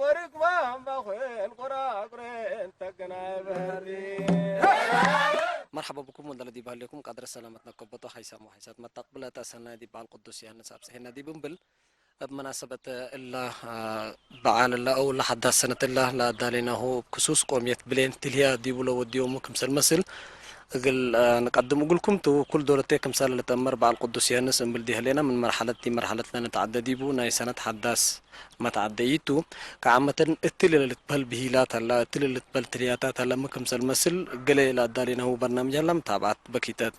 ወርቅ ባምባኹን ቆራቁሬን ተገናይ በሪ። መርሓባ ብኩም ወንዳለ ዲባ ኣለኩም ቃድረ ሰላመት ነከበቶ ሓይሳሞ ሓይሳት መታቅብለታ ሰናይ ዲባል ቅዱስ ያንስ ኣብጽሔና ዲብምብል እብ መናሰበት እላ በዓል እላ እው ለሓዳስ ሰነት እላ ለኣዳሌናሁ ክሱስ ቆምየት ብሌን ትልያ ዲቡ ለወድዮሙ ክምሰል መስል እግል ንቀድም እግልኩም ቱ ኩል ዶለቴ ክምሳለ ለተእመር በዓል ቅዱስ ዮሐንስ እምብል ዲህሌና ምን መርሓለት ቲ መርሓለት ለነተዓደ ዲቡ ናይ ሰነት ሓዳስ መተዓደ ኢቱ ከዓመተን እትል ለልትበል ብሂላት ኣላ እትል ለልትበል ትልያታት ኣላ ምን ክምሰል መስል ገለ ለኣዳሌናሁ በርናምጅ ኣላ ምታብዓት በኪተት።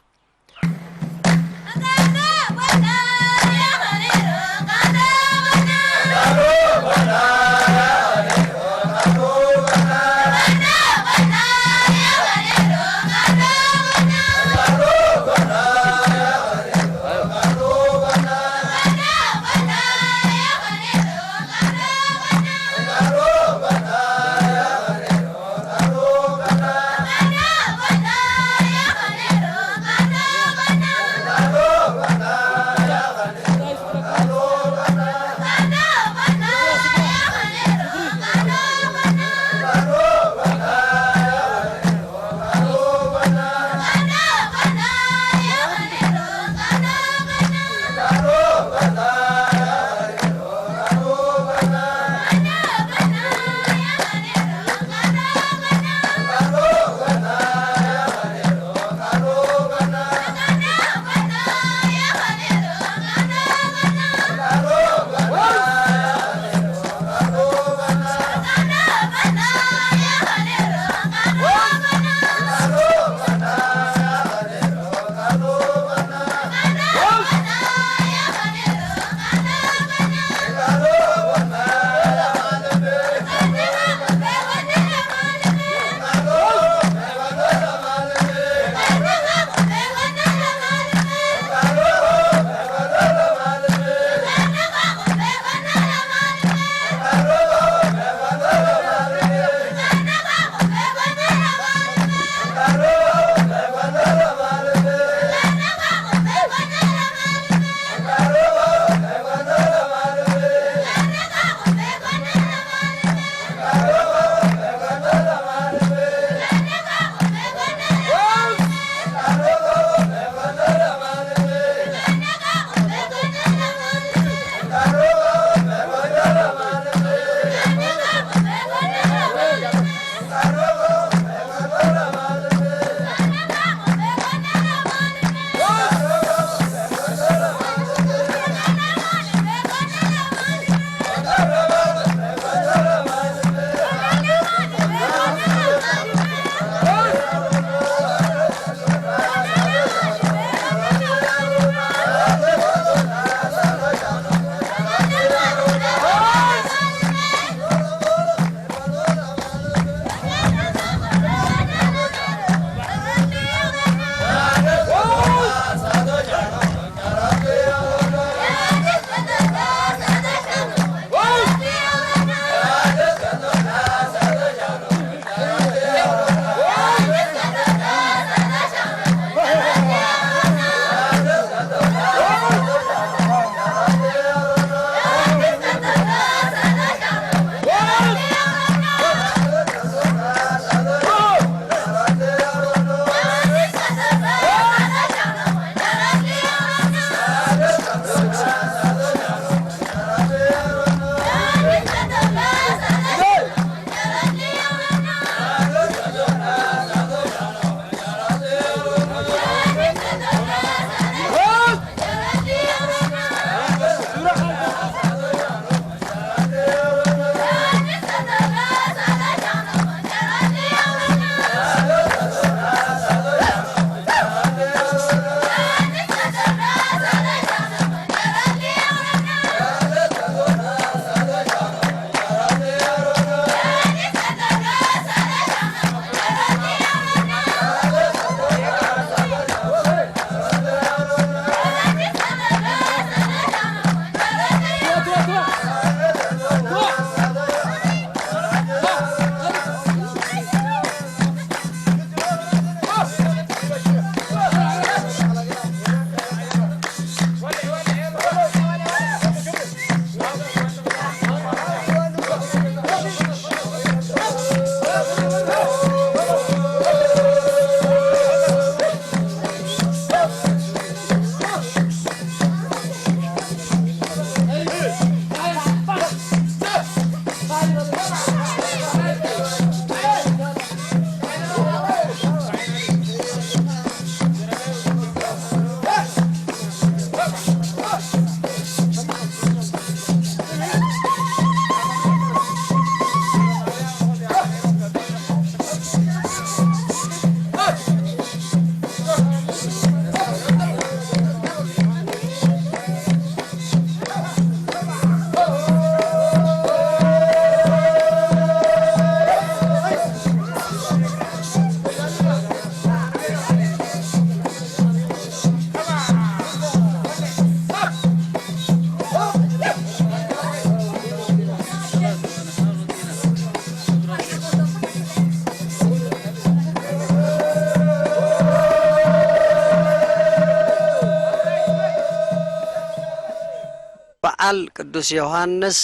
በዓል ቅዱስ ዮሃንስ፣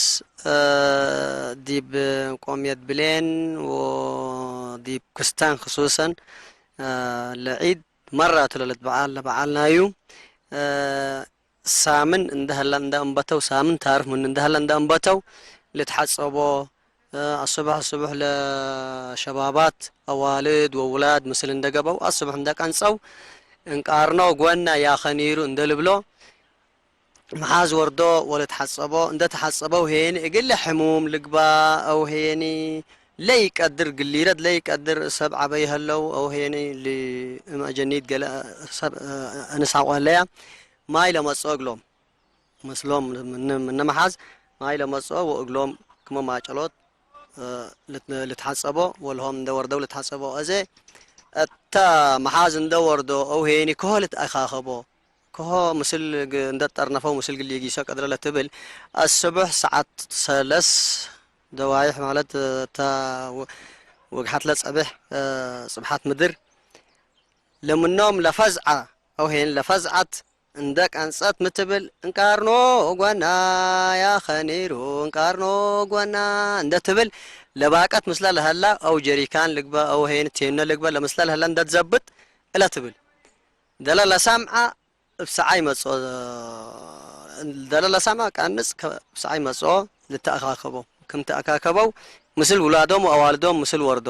እ፣ ዲብ ቆምየት ብሌን ወዲብ ክስታን ክሱሰን፣ እ፣ ለዒድ መራ እቱ ለለት በዓል ለበዓልናዩ። እ፣ ሳምን እንደህላ እንደ እንበተው፣ ሳምን ታርፍ ምን እንደህላ እንደ እንበተው ልትሓጸቦ፣ እ፣ ኣስቡሕ ኣስቡሕ ለሸባባት ኣዋልድ ወውላድ ምስል እንደገበው፣ ኣስቡሕ እንደቀንጸው፣ እንቃርኖ ጎና ያኸኒሩ እንደልብሎ፣ መሓዝ ወርዶ ወልትሓጸቦ፣ እንደ ተሓጸበው ሄኒ እግለ ሕሙም ልግባ፣ ኣው ሄኒ ለይቀድር ግሊረት ለይቀድር ሰብ ዓበይ ሀለው፣ ኣው ሄኒ ልእመጀኒት ገለ ሰብ፣ እ፣ እንሳቆ ህለያ ማይ ለመጽኦ እግሎም። ምስሎም ምን-፣ ምነ መሓዝ ማይ ለመጽኦ ወእግሎም ክመ ማጨሎት፣ እ፣ ልት-፣ ልትሓጸቦ ወልሆም እንደ ወርደው ልትሓጸቦ። እዜ እታ መሓዝ እንደ ወርዶ ኣው ሄኒ ክሆ ልትኣኻኸቦ። ክሆ ምስል ግ-፣ እንደ ጠርነፈው ምስል ግል የጊሶ ቀድረ ለትብል ኣስቡሕ ሰዓት ሰለስ ደዋይሕ ማለት እታ ወ-፣ ወግሓት ለጸብሕ፣ እ፣ ጽብሓት ምድር ለምኖም ለፈዝዓ ኣው ሄን ለፈዝዓት እንደ ቀንጸት ምትብል እንቃርኖ ጎና ያኸኒሩ እንቃርኖ ጎና እንደ ትብል ለባቀት ምስላ ለሀላ ኣው ጀሪካን ልግበ ኣው ሄን ቴኖ ልግበ ለምስላ ለሀላ እንደ ትዘብጥ እለ ትብል። ደለ ለሰምዓ እብ ሰዓይ መጽኦ፣ ደለ ለሰምዓ ቀንጽ ከ-፣ እብ ሰዓይ መጽኦ ልተኣካከቦ። ክም ተኣካከበው ምስል ውላዶም ወኣዋልዶም ምስል ወርዶ።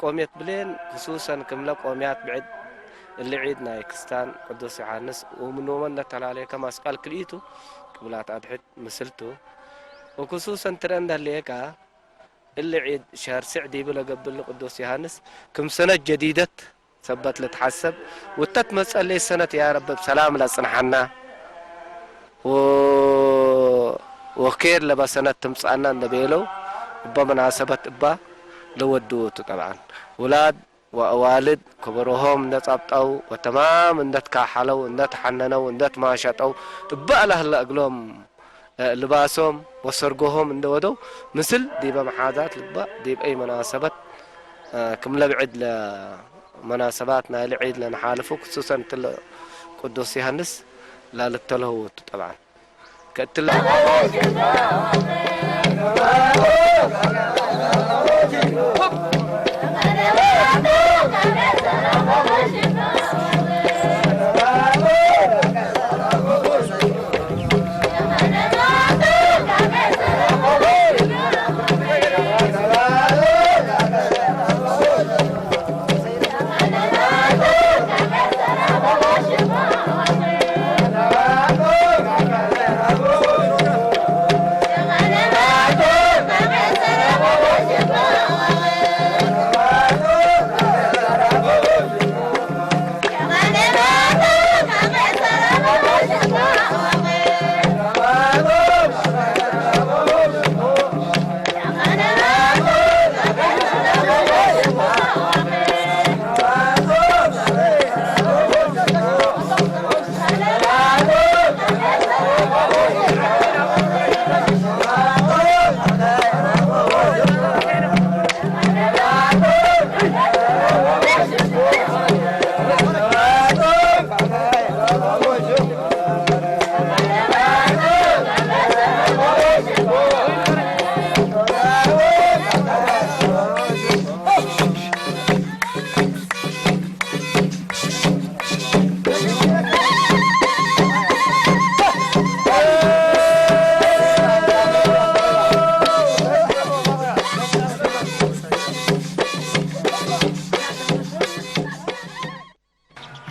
ቆምየት ብሌን ክሱሰን ክምለ ቆምያት ብዕድ እሊ ዒድ ናይ ክስታን ቅዱስ ዮሃንስ ወምንወመን ለተላለየከ ማስቃል ክልኢቱ ቅብላት ኣድሕድ ምስልቱ ወክሱሰን ትረአ እንደህለየካ እሊ ዒድ ሸህር ስዕ ዲብ ለገብእ ቅዱስ ዮሃንስ ክም ሰነት ጀዲደት ሰበት ልትሓሰብ፣ ውተት መጸለይ ሰነት ያ ረቢ ብሰላም ለጽንሓና፣ ወ-፣ ወኬር ለበሰነት ትምጻና እንደ ቤለው፣ እበ መናሰበት እባ ለወድዎቱ ጠብዓን። ውላድ ወአዋልድ ከበሮሆም እንደ ጻብጣው፣ ወተማም እንደ ትካሓለው፣ እንደ ተሓነነው፣ እንደ ትማሸጠው፣ እበ ለህለ እግሎም ልባሶም ወሰርጎሆም እንደ ወደው ምስል ዲበ መሓዛት ልግባእ ዲብ አይ መናሰበት፣ እ፣ ክም ለብዕድ ለመናሰባት ናይ ልዒድ ለነሓልፉ ክሱሰን እትለ ቅዱስ ዮሃንስ ላልተለህወቱ ጠብዓን ከእትለ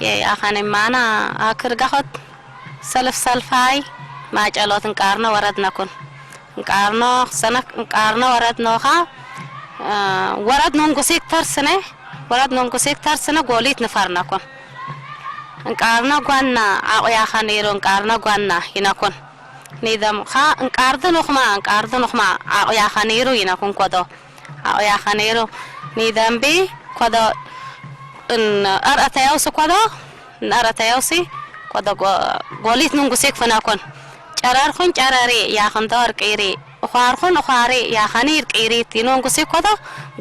የይ ኣኸነ ማና ኣክር ጋኾት ሰልፍ ሰልፋይ ማጨሎት እንቃርኖ ወረድነኩን። እንቃርኖ ሰነክ እንቃርኖ ወረድኖኻ፣ እ፣ ወረድኖን ጉሲክ ተርስነ ወራድ መንጉሴ ክታር ስነ ጎሊት ንፋርናኮን። እንቃርና ጓና ዓቑያኻ ነይሩ፣ እንቃርና ጓና ይነኩን። ኒደም ኻ እንቃርድ ንኹማ፣ እንቃርድ ንኹማ ዓቑያኻ ነይሩ ይነኩን ኮዶ። ዓቑያኻ ነይሩ። ኒደምቢ ኮዶ እን ኣርኣተያውሲ ኮዶ፣ እን ኣርኣተያውሲ ኮዶ ጎ-፣ ጎሊት መንጉሴ ክፍናኮን። ጨረርኹን ጨረሪ ያኽንተ ወርቂሪ። እዃርኹን እዃሪ ያኸኒር ቂሪት ይኖንጉሲ ኮቶ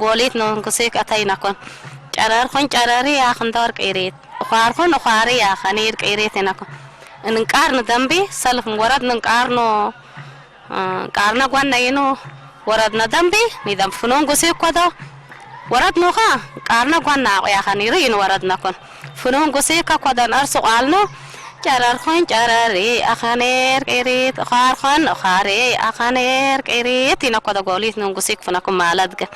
ጎሊት ኖንጉሲ ከተይነኮን። ጨረርኹን ጨረሪ ያኽንተ ወርቂሪት። እዃርኹን እዃሪ ያኸኒር ቂሪት ይነኮን። እንቃር ንደንቢ ሰልፍ ወረድ ንንቃር ኖ፣ እ፣ ቃርና ጓና ይኑ ወረድና ደንቢ ንደንብ ፍኖንጉሲ ኮቶ ወረድኑኻ ቃርና ጓና ኣቑያኸኒሩ ይኑ ወረድነኮን። ፍኑን ጉሲካ ኮደን ኣርሱ ቃልኑ ጨረርኹን ጨረሪ ኣኸኔር ቂሪት ኻርኹን ኻሪ ኣኸኔር ቂሪት ይነኮደ ጎሊት ኑን ጉሲክ ፍነኩም ማለት ግን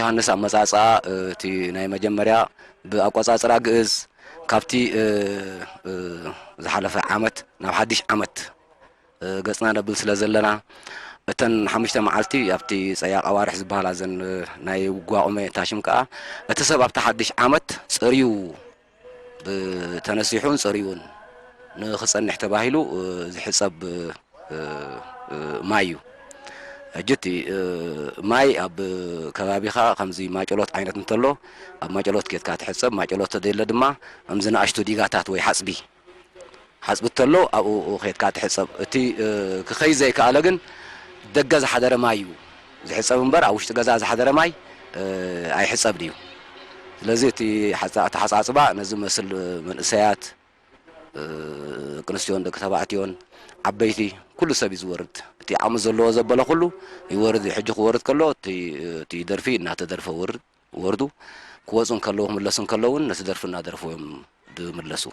ዮሃንስ ኣመጻጽኣ፣ እ፣ እቲ ናይ መጀመርያ ብኣቆጻጽራ ግእዝ ካብቲ፣ እ፣ እ፣ ዝሓለፈ ዓመት ናብ ሓድሽ ዓመት፣ እ፣ ገጽና ነብል ስለ ዘለና፣ እተን ሓሙሽተ መዓልቲ ኣብቲ ጸያቕ ኣዋርሕ ዝበሃላ እዘን፣ እ፣ ናይ ጓቑመ ታሽም ከኣ፣ እቲ ሰብ ኣብቲ ሓድሽ ዓመት ጸርዩ፣ ብ-፣ ተነሲሑን ጸርዩን ንኽጸንሕ ተባሂሉ፣ እ፣ ዝሕጸብ፣ እ፣ እ፣ ማይ እዩ። ሕጂ እቲ፣ እ፣ ማይ ኣብ ከባቢኻ ከምዚ ማጨሎት ዓይነት እንተሎ፣ ኣብ ማጨሎት ኬድካ ትሕጸብ፣ ማጨሎት ተደለ ድማ ከምዚ ንኣሽቱ ዲጋታት ወይ ሓጽቢ፣ ሓጽቢ እንተሎ ኣብኡ ኬድካ ትሕጸብ። እቲ፣ እ፣ ክኸይድ ዘይከኣለ ግን ደገ ዝሓደረ ማይ እዩ ዝሕጸብ እምበር ኣብ ውሽጢ ገዛ ዝሓደረ ማይ፣ እ፣ ኣይሕጸብን እዩ። ስለዚ እቲ ሓጻ-፣ ኣተሓጻጽባ ነዚ መስል መንእሰያት፣ እ፣ ደቂ ኣንስትዮን ደቂ ተባዕትዮን ዓበይቲ ኩሉ ሰብ እዩ ዝወርድ። እቲ ዓቕሚ ዘለዎ ዘበለ ኩሉ ይወርድ እዩ። ሕጂ ክወርድ ከሎ እቲ፣ እቲ ደርፊ እናተደርፈ ወርድ-፣ ወርዱ ክወፁ እንከለዉ ክምለሱ እንከለዉ እውን ነቲ ደርፊ እናደረፉ እዮም ዝምለሱ።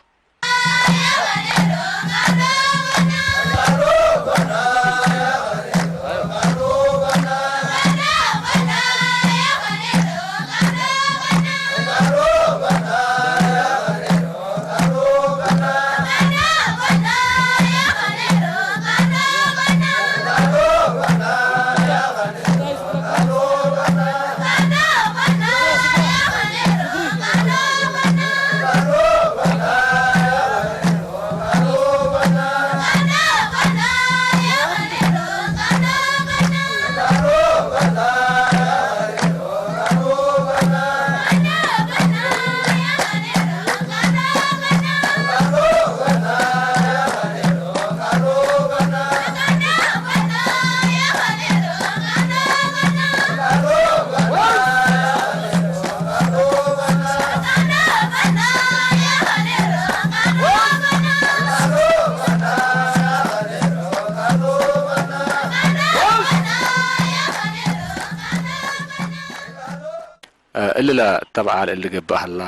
እልላ እተብዓል እሊ ገብእ ሀላ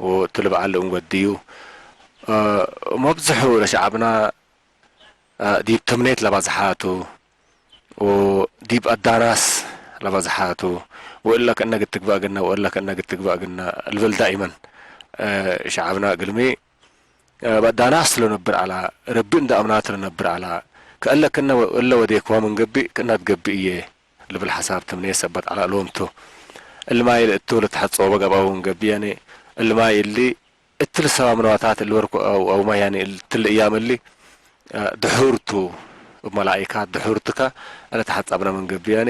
ወእትሊ በዓል እም ወድዩ፣ እ፣ መብዝሑ ለሸዓብና፣ እ፣ ዲብ ትምኔት ለባዝሓቱ ወዲብ ኣዳናስ ለባዝሓቱ፣ ወእለ ክእነ ግትግባእ ግና፣ ወእለ ክእነ ግትግባእ ግና ልብል ዳኢመን፣ እ፣ ሸዓብና እግልሚ፣ እ፣ በዳናስ ለነብር ዐላ፣ ረቢ እንደ ኣምናት ለነብር ዐላ፣ ከእለ ክእነ ወ-፣ እለ ወዴክዋ ምን ገብእ፣ ክእነ ትገብእ እዬ። ልብል ሓሳብ ትምኔት ሰበት ዐላ ሎምቱ። እልማይ ልእቱ ልትሐጸቦ ገብአው እንገብየኒ፣ እልማይ እሊ እትል ሰባ ምንዋታት እሊ ወርኩ አው፣ አው ማይ ያኒ እትል እያም እሊ፣ አ፣ ድሑርቱ እብ መላኢካት ድሑርትከ እለ ተሐጸብነ ምን ገብየኒ፣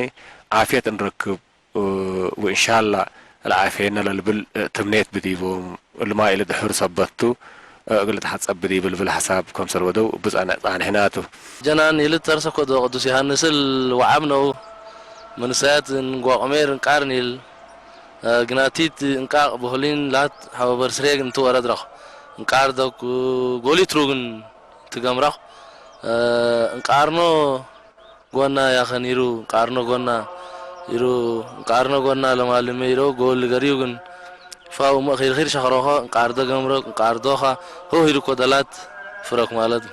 ዓፍየት እንረክብ፣ እ፣ እንሻላ ለዓፌነ ለልብል ትምኔት ብዲቦም እልማ ኢለ ድሑር ሰበቱ እግል ተሓጸብ ብዲብል ብል ሓሳብ ከም ሰልወደው ብጻንዕ ጻንሕናቱ። ጀናን ይልት ተርሰኮ ዶ ቅዱስ ዮሃንስ ል ወዓም ነው መንሳያት እንጓቆሜር እንቃርን ይል ግናቲት እንቃቅ በሁሊን ላት ሓወበር ስሬግ እንትወረድ ረኽ እንቃር ዶ ጎሊት ሩግን ትገምራኽ እንቃርኖ ጎና ያኸን ይሩ ቃርኖ ጎና ይሩ ቃርኖ ጎና ለማልመ ይሮ ጎል ገሪዩ ግን ፋው መኺርኺር ሸኽሮኸ ቃርዶ ገምሮ ቃርዶኻ ሆ ሂሩ ኮደላት ፍረክ ማለት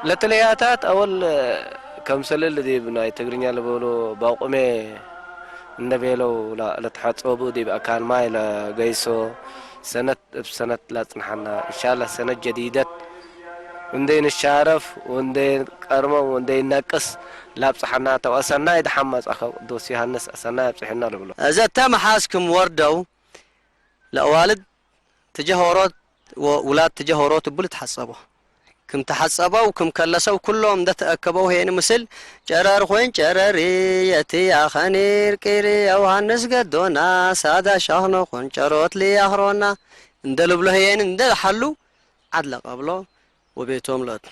ለተለያታት ኣወል ከምሰለ ለዲብ ናይ ትግርኛ ለበሎ ባቁሜ እንደቤለው ለተሓጸቡ ዲብ ኣካን ማይ ለገይሶ ሰነት እብ ሰነት ላጽንሓና እንሻላ ሰነት ጀዲደት ወንደይ ንሻረፍ ወንደይ ቀርመ ወንደይ ነቅስ ላብጽሓና ተው ኣሰናይ ደሓን መጻእካ ቅዱስ ዮሃንስ ኣሰናይ ኣብጽሕና ልብሎ። እዘ ተመሓዝ ክም ወርደው ለእዋልድ ትጀሆሮት ወውላድ ትጀሆሮት እብል ተሓጸቦ። ክም ተሓጸበው ክም ከለሰው ኩሎም እንደ ተአከበው ሄን ምስል ጨረር ኾይን ጨረሪ የቲ ኣኸኒር ቂሪ ዮሃንስ ገዶና ሳዳ ሻኽኖ ኾን ጨሮት ሊያኽሮና እንደ ልብሎ ሄን እንደ ሓሉ ዓድለ ቀብሎ ወቤቶም ለት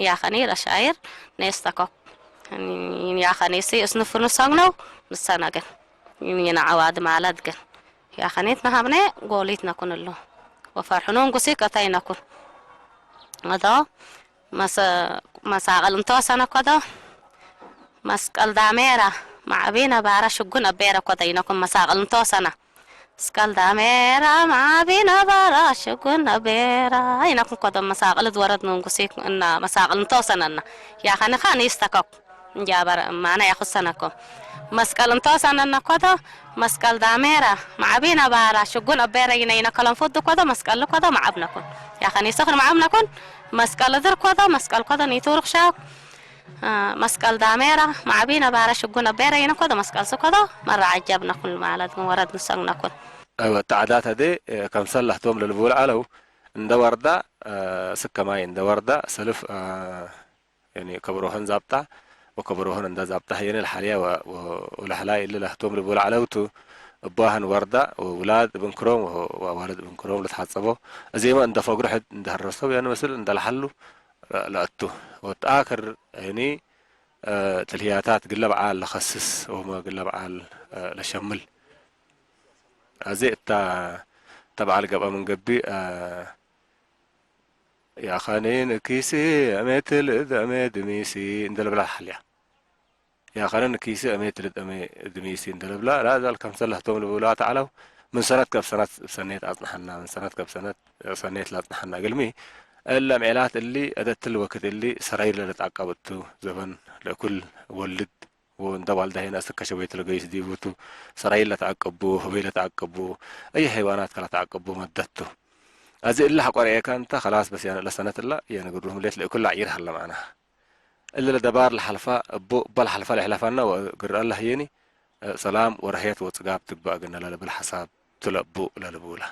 ያኸኒ ረሻይር ኔስተኮ ያኸኒ ሲ እስንፍኑ ሰግነው ንሰነገን ይንዓዋድ ማለት ግን ያኸኔት ነሃብነ ጎሊት ነኩን እሉ ወፈርሕኑ እንጉሲ ቀታይ ነኩን እዶ መሳቕል እንተወሰነ ኮዶ መስቀል ዳሜራ ማዕቢ ነባራ ሽጉን ኣቤረ ኮደ ይነኩን መሳቕል እንተወሰነ መስቀል ዳሜራ ማዕቢ ነባራ ሽጉን ኣቤራ ይነኩን ኮዶ መሳቕል ዝወረድ ንንጉሲ እና መሳቕል እንተወሰነና ያኸንኻ ንይስተከኩ እንጃበር ማና ያኹሰነኮ መስቀል እንተወሰነነ ኮዶ መስቀል ዳሜራ ማዕቢ ነባራ ሽጉን ኣቤረ ይነይነ ከሎም ፉድ ኮዶ መስቀል ኮዶ ማዕብ ነኩን ያኸን ይሰኽን ማዕብ ነኩን መስቀል እድር ኮዶ መስቀል ኮዶ ኒቱርክ ሻው መስቀል ዳሜራ ማዕቢ ነባራ ሽጉን ኣቤረ ይነ ኮዶ መስቀል ስ ኮዶ መራ ዓጀብ ነኩን ማለት ወረድ ንሰግ ነኩን። እወ ተዓዳት ኣደ ከምሰላህቶም ለልብውል ዓለው እንደ ወርዳ ስከማይ እንደ ወርዳ ሰልፍ ከብሮህን ዛብጣ ወከብሮህን እንደ ዛብጣ የኔ ለሓልያ ወለሕላይ እሊ ለህቶም ልብል ዓለውቱ እባህን ወርዳ ወውላድ ብንክሮም ወዋልድ ብንክሮም ለተሓጸቦ እዜመ እንደ ፈግሮ ሕድ እንደ ህረሰው ያን መስል እንደ ለሓሉ ለእቱ ወተኣክር እኒ ትልህያታት ግለ በዓል ለኸስስ ወመ ግለ በዓል ለሸምል ኣዜ እታ ተበዓል ገብአ ምን ገቢ ያኸኒ ንኪሲ ኣሜ ትልድ ኣሜ ድሚሲ እንደ ልብላ ሓልያ። ያኸኒ ንኪሲ ኣሜ ትልድ ኣሜ ድሚሲ እንደ ልብላ ላዛል ከምሰለ ህቶም ልብላ ተዓለው ምን ሰነት ከብ ሰነት ሰኔት ኣጽንሐና ምን ሰነት ከብ ሰነት ሰኔት ላጽንሐና ግልሚ እለ ምዔላት እሊ እደትል ወክድ እሊ ሰራይር ለለትዐቀብቱ ዘበን ለእኩል ወልድ ወእንደ ባልዳ ሄነ እስከ ሸወይት ለገይስ ዲቡቱ ሰራይር ለትዐቀቡ፣ ህበይ ለትዐቀቡ፣ እየ ሐይዋናት ከለትዐቀቡ መደቱ። አዚ እለ ሐቆ ረኤካ እንተ ከላስ በስ ያነ ለሰነት እላ የንግሩሁም ሌት ለእኩል አዕይር ሀለ ማዕና። እለ ለደባር ለሐልፋ እቡ እባ ለሐልፋ ለሕለፋና ወግር አለ ህየኒ ሰላም ወረህየት ወጽጋብ ትግባእ ግነ ለልብል ሐሳብ ትለቡ ለልቡላ።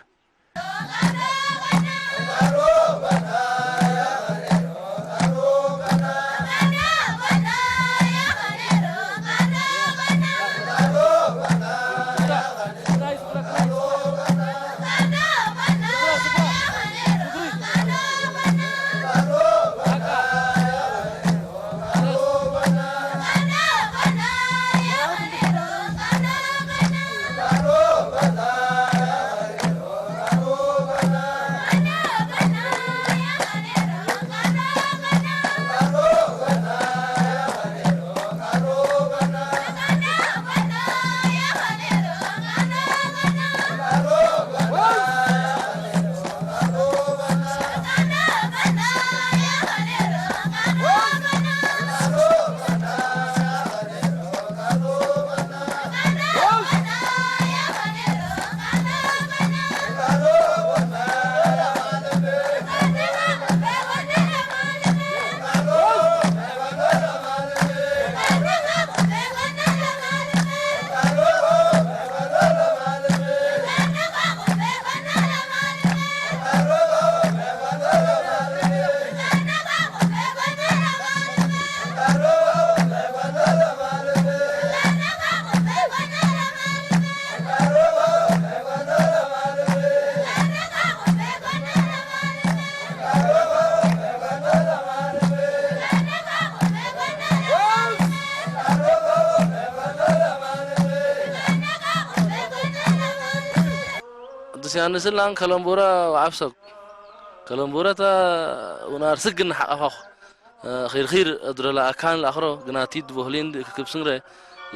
ቅዱስ ዮሐንስ ላን ከለምቡረ ወዓብሰብ ከለምቡረተ ውናር ስግን ሓቀፋኹ ኺርኺር እድረላ ኣካን ለኣኽሮ ግናቲድ ቦህሊን ክክብ ስንግረ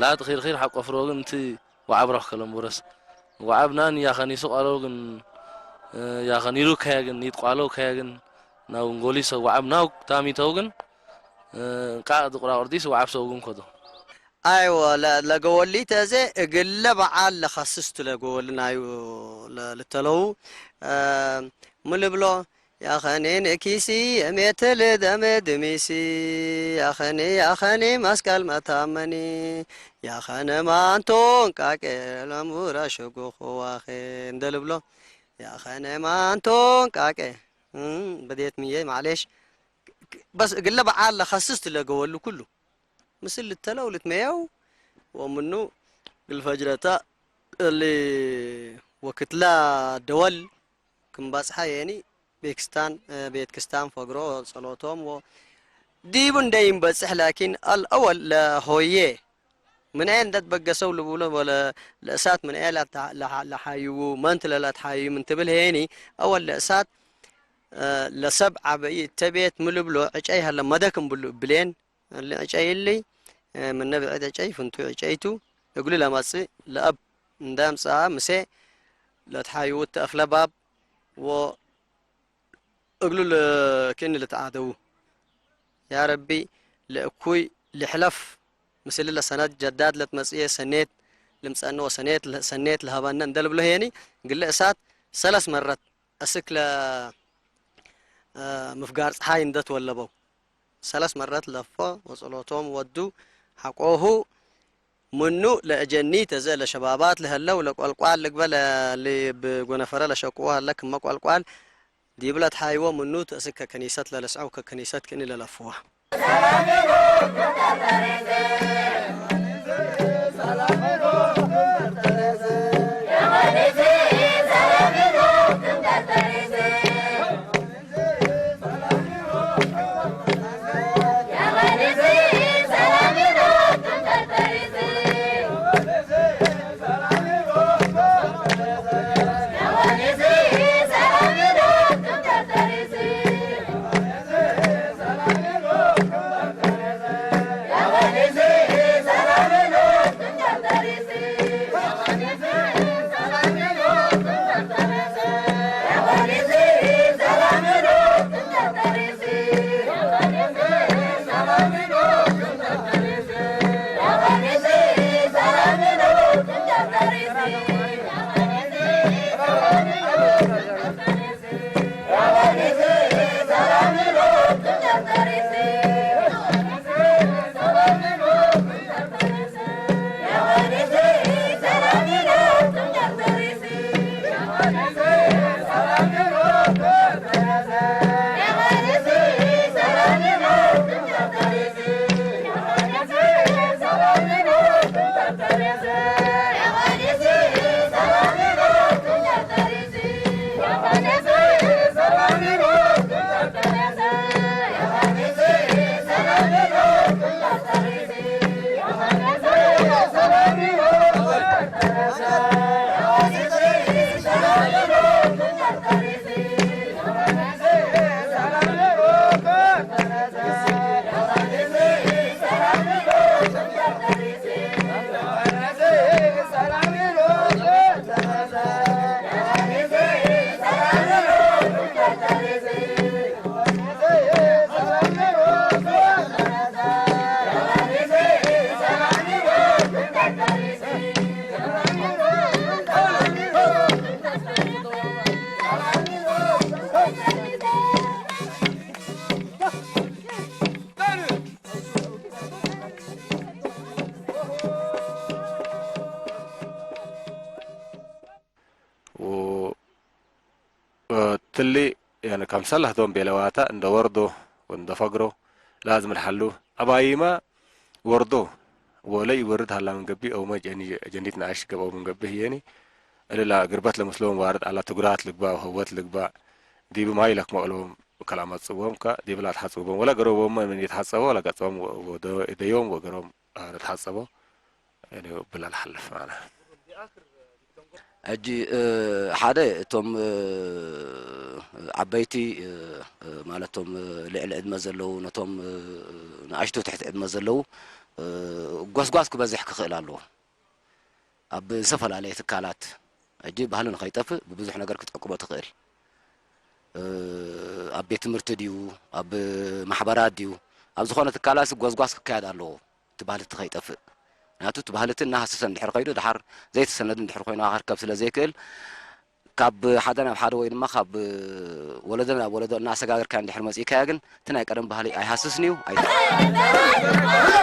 ላት ኺርኺር ሓቆፍሮ ግን እቲ ወዓብረኽ ከለምቡረስ ወዓብ ናን ያኸኒሱ ቃሎ ግን ያኸኒሩ ከያግን ይጥቋሎ ከያግን ናው እንጎሊሰ ወዓብ ናው ታሚተው ግን እንቃ ዝቁራቁርዲስ ወዓብ ሰው ግን ኮዶ። አይወ ለገወሊ ተዘ እግለ በዓል ለኸስስቱ ለገወሊ ናዩ ልተለው ምልብሎ ያኸኒ ንኪሲ የሜትል ደመ ድሚሲ ያኸኒ ያኸኒ መስቀል መታመኒ ያኸነ ማንቶን ቃቄ ለሙረ ሽጉኹ ዋኸ እንደልብሎ ያኸነ ማንቶን ቃቄ በዴት ምየ ማዕሌሽ በስ እግለ በዓል ለኸስስቱ ለገወሉ ኩሉ ምስል ልተለው ልትመየው ወምኑ ግልፈጅረታ እሊ ወክትላ ደወል ክምባጽሓ የኒ ቤክስታን ቤት ክስታን ፈግሮ ጸሎቶም ወ ዲቡ እንደይንበጽሕ ላኪን አልአወል ለሆዬ ምንኤ እንደትበገሰው ልቡሎ ወለ ለእሳት ምንኤ ለሓይዉ መንት ለለትሓይዩ ምን ትብል ሄኒ አወል ለእሳት ለሰብ ዓበይ እተቤት ምልብሎ ዕጨይ ሀለ መደክም ብሉ ብሌን እሊ ዕጨይ እሊ ምነ ብዕድ ዕጨይ ፍንቱ ዕጨይቱ እግሉ ለመጽእ ለአብ እንደ ምጽአ ምሴ ለትሓይውት ተእፍለ ባብ ወእግሉ ክእኒ ልትዓደዉ። ያ ረቢ ለእኩይ ልሕለፍ ምስል ለሰነት ጀዳድ ለትመጽኤ ሰኔት ልምጸነ ወሰኔት ሰኔት ለሀበነ እንደ ልብሎ ሄኒ ግለ እሳት ሰለስ መረት እስክ ለ ምፍጋር ጸሓይ እንደ ተወለበው ሰለስ መረት ለፎ ወጸሎቶም ወዱ ሐቆሁ ምኑ ለእጀኒ ተዘ ለሸባባት ለሀለው ለቆልቋል ልግበ ለልብ ጎነፈረ ለሸቅዎ ሀለ ክመ ቆልቋል ዲብለ ተሓይዎ ምኑ ተእስክ ከከኒሰት ለለስዐው ከከኒሰት ክእኒ ለለፍዋ። ትሊ ያነ ከምሰላህ ዶም ቤለዋታ እንደ ወርዶ ወንደ ፈግሮ ላዝም ልሓሉ ኣባይማ ወርዶ ወለ ይወርድ ሃላ ምን ገቢ ኦመ ጀኒት ንኣሽ ገብ ኦምን ገቢ ህየኒ እልላ ግርበት ለመስሎም ዋርድ ኣላ ትጉራት ልግባ ወህወት ልግባ ዲብም ሃይለክ መቅሎም ከላመጽዎም ከ ዲብላ ተሓጽዎም ወላ ገረቦም ምን የተሓጸቦ ወላ ገጸዎም ወደዮም ወገሮም ተሓጸቦ ብላ ልሓልፍ ማለት። ሕጂ ሓደ እቶም ዓበይቲ ማለቶም ልዕሊ ዕድመ ዘለዉ ነቶም ንኣሽቱ ትሕቲ ዕድመ ዘለዉ ጓስጓስ ክበዝሕ ክኽእል ኣለዎ። ኣብ ዝተፈላለየ ትካላት ሕጂ ባህሊ ንኸይጠፍእ ብብዙሕ ነገር ክትዕቅቦ ትኽእል። ኣብ ቤት ትምህርቲ ድዩ ኣብ ማሕበራት ድዩ ኣብ ዝኾነ ትካላት ጓስጓስ ክካየድ ኣለዎ። እቲ ባህሊ እቲ ከይጠፍእ ምክንያቱ እቲ ባህሊ እቲ እናሃሰሰ እንድሕር ከይዱ ድሓር ዘይተሰነድ እንድሕር ኮይኑ ክርከብ ስለ ዘይክእል ካብ ሓደ ናብ ሓደ ወይ ድማ ካብ ወለዶ ናብ ወለዶ እናኣሰጋገርካ እንድሕር መፂእካዮ ግን እቲ ናይ ቀደም ባህሊ ኣይሃስስን እዩ ኣይጠፍእን።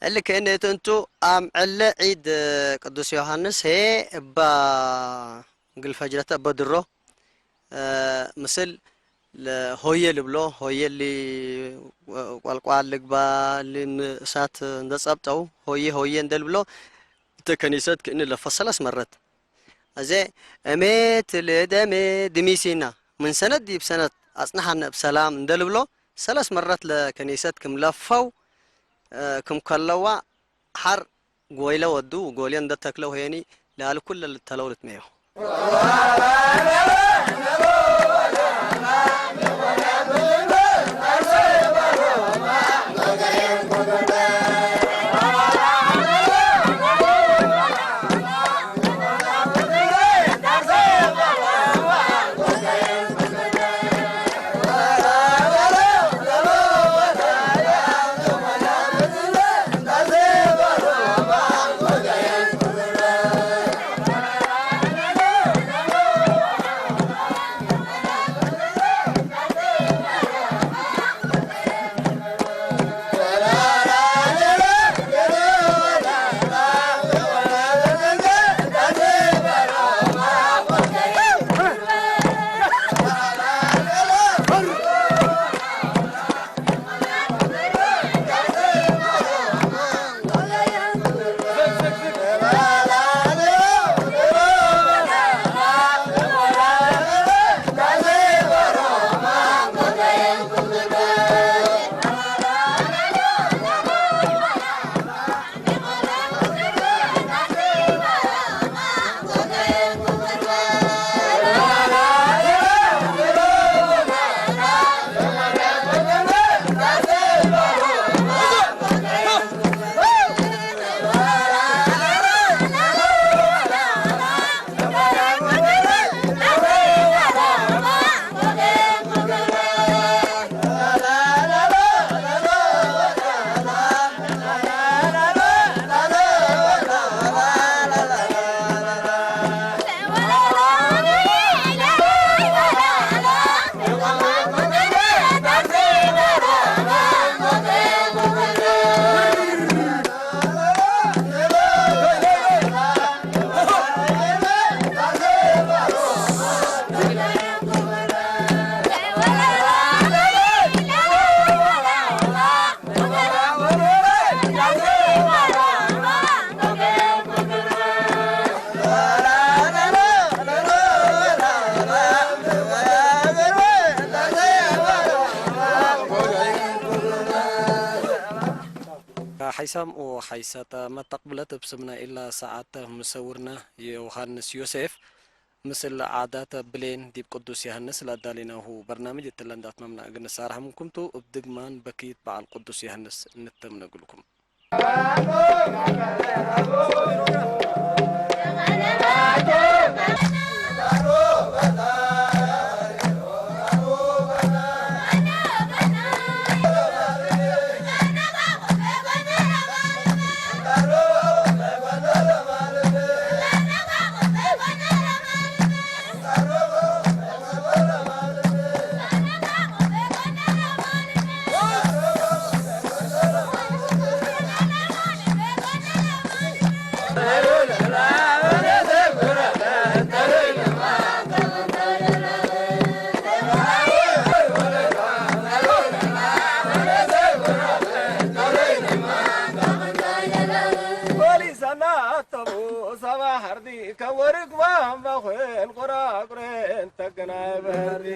እልክ እኔት እንቱ አም ዕለ ዒድ ቅዱስ ዮሐንስ ሄ እባ ግልፈጅረተ እበ ድሮ ምስል ሆየ ልብሎ ሆየ ሊ ቆልቋል ልግባ ሊ እሳት እንደጸብጠው ሆየ ሆየ እንደልብሎ እተ ከኒሰት ክእኒ ለፈሰለስ መረት እዜ እሜት ልደሜ ድሚሲና ምን ሰነት ዲብ ሰነት አጽንሓነ እብ ሰላም እንደልብሎ ሰለስ መረት ለከኒሰት ክም ለፈው ክም ከለዋ ሐር ጎይለ ወዱ ጎልየ እንደ ተክለው ሄኒ ለአል ኩለ ልተለው ልትሜዮ። ኢሳምኡ ሓይሳታ መተቕብለት እብ ስምና ኢላ ሰዓት ምሰውርና ዮሃንስ ዮሴፍ ምስል ዓዳት ብሌን ዲብ ቅዱስ ዮሃንስ ለዳሌናሁ በርናምጅ እትለ እንዳትማምና እግል ንሳርሐ ምንኩምቱ እብ ድግማን በክይት በዓል ቅዱስ ዮሃንስ ንተምነግልኩም። ፖሊሰና ኣተቡ ሰባ ሓርዲ ከወርግባም በኹን ቁራቁሬን ተገናይ በርዲ